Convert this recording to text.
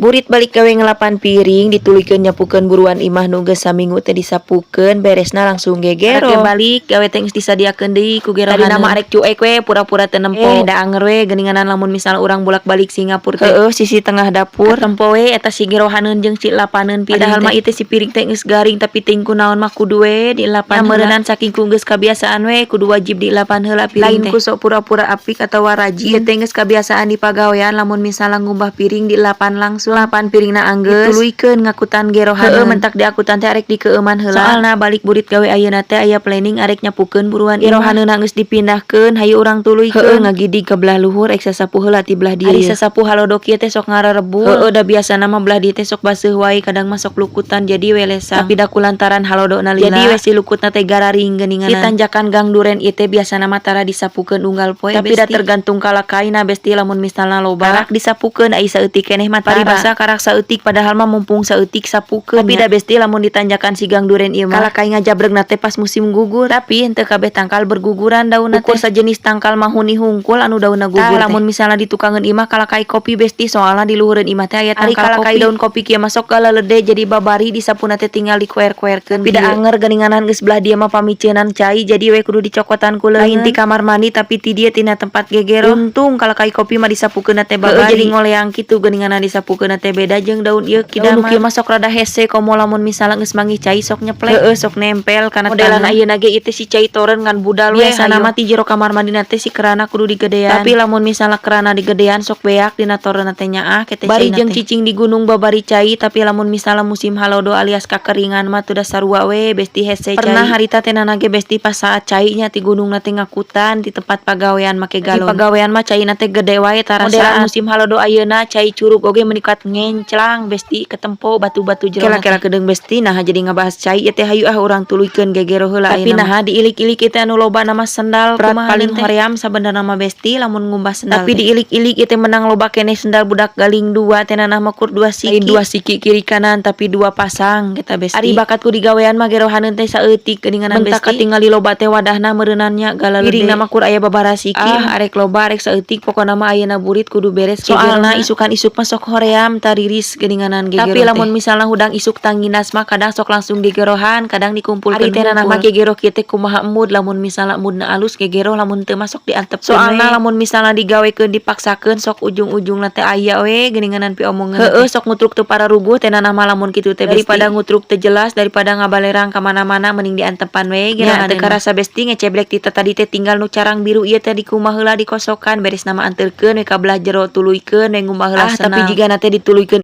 Burit balik gawe ngelapan piring, dituluykeun nyapukeun buruan imah nu geus saminggu teh disapukeun, beresna langsung gegero. Arek balik gawe teh geus disadiakeun deui ku gerohaneun. Tadina mah arek cuek we, pura-pura teu nempo. Eh, da anger we geuninganan lamun misalna urang bolak-balik Singapura teh. Heueuh, sisi tengah dapur. Katempo we eta si gerohaneun jeung si lapaneun piring. Padahal mah ieu teh si piring teh geus garing, tapi teuing kunaon mah kudu we dilapan. Meureunan saking ku geus kabiasaan we, kudu wajib dilapan heula piring teh. Lain ku sok pura-pura apik atawa rajin. Ieu teh geus kabiasaan di pagawean, lamun misalna ngumbah piring dilapan langsung. Lapan piringna anggeus, dituluykeun ngakutan gerohaneun. Heueuh, mentak diakutan teh arek dikeueuman heula. Soalna balik burit gawe ayeuna teh aya planning arek nyapukeun buruan imah. Gerohaneunna geus dipindahkeun, hayu urang tuluykeun. Heueuh, ngagidig ka belah luhur, ek sasapu heula ti belah dieu. Ari sasapu halodo kieu teh sok ngarerebul. Heueuh, da biasana mah belah dieu teh sok baseuh wae, kadang mah sok lukutan, jadi we lesang. Tapi da kulantaran halodona lila, jadi we si lukutna teh gararing geuninganan. Si tanjakan Gang Duren ieu teh biasana mah tara disapukeun unggal poe. Tapi da tergantung kalakaina, besti, lamun misalna loba karak disapukeun, ai saeutik keneh mah tara. Paribasa karak saeutik, padahal mah mumpung saeutik sapukeun. Tapi da besti, lamun ditanjakan si Gang Duren ieu mah kalakai ngajabregna teh pas musim gugur. Tapi henteu kabeh tangkal berguguran daunna teh. Ukur sajenis tangkal mahuni hungkul anu daunna gugur. Tah, lamun misalna ditukangeun imah kalakai kopi, besti, soalna di luhureun imah teh aya tangkal kalakai daun kopi kieu masuk galalede, jadi babari disapuna teh tinggal dikuer-kuerkeun. Tapi da anger geuninganan geus belah dieu mah pamiceunan cai, jadi we kudu dicokotan ku leungeun. Lain ti kamar mandi, tapi ti dieu tina tempat gegero. Untung kalakai kopi mah disapukeunna teh babari. Jadi ngoleang kitu geuninganan disapukeunna teh, beda jeung daun ieu kidamar. Daun kieu mah sok rada hese, komo lamun misalna geus manggih cai sok nyeplek. Heueuh, sok nempel kana modelan ayeuna ge ieu teh si cai toren ngan budal we. Biasana mah ti jero kamar mandina teh si kerana kudu digedean. Tapi lamun misalna kerana digedean sok beak dina torenna teh, nyaah ke teh. Bari jeung cicing di gunung babari cai, tapi lamun misalna musim halodo alias kakeringan mah tuh sarua we, besti, hese cai. Pernah harita teh nana ge, besti, pas saat cai nya ti gunungna teh ngakutan di tempat pagawean make galon. Di pagawean mah caina teh gede wae tarasaan. Modelan musim halodo ayeuna cai curug oge menikat ngenclang, besti, ketempo batu-batu jero. Kela-kela kedeung, besti, nah jadi ngabahas cai ieu teh, hayu ah urang tuluykeun gegero heula. Tapi nah diilik-ilik ieu teh anu loba nama sendal kumaha paling hoream sabenerna mah, besti, lamun ngumbah sendal. Tapi diilik-ilik ieu teh menang loba keneh sendal budak galing dua teh, nanah mah kur dua siki. Lain dua siki kiri kanan, tapi dua pasang kita, besti. Ari bakatku digawean mah gerohaneun teh saeutik geuninganan, besti. Mentak katingali loba teh wadahna meureunan nya galalede. Piringna mah kur aya babaraha siki. Ah, arek loba arek saeutik, pokona mah ayeuna burit kudu beres. Soalna isukan isuk mah sok hoream tariris geuninganan gegero. Tapi lamun misalna hudang isuk tanginas mah kadang sok langsung digerohan, kadang dikumpulkeun. Ari teh nanah mah gegero kieu teh kumaha mood, lamun misalna moodna alus gegero, lamun teu mah sok diantepkeun. Soalna lamun misalna digawekeun dipaksakeun sok ujung-ujungna teh aya we geuninganan piomongeun. Heueuh, sok ngutruk teu pararuguh teh nanah mah lamun kitu teh, daripada ngutruk teu jelas, daripada ngabalerang ka mana-mana mending diantepan we gerohaneun. Teu karasa, besti, ngeceblek ti tadi teh tinggal nu carang biru ieu teh dikumbah heula, dikosokan, beres nama anterkeun we ka belah jero, tuluykeun we ngumbah heula. Ah, tapi jigana teh dituluykeun.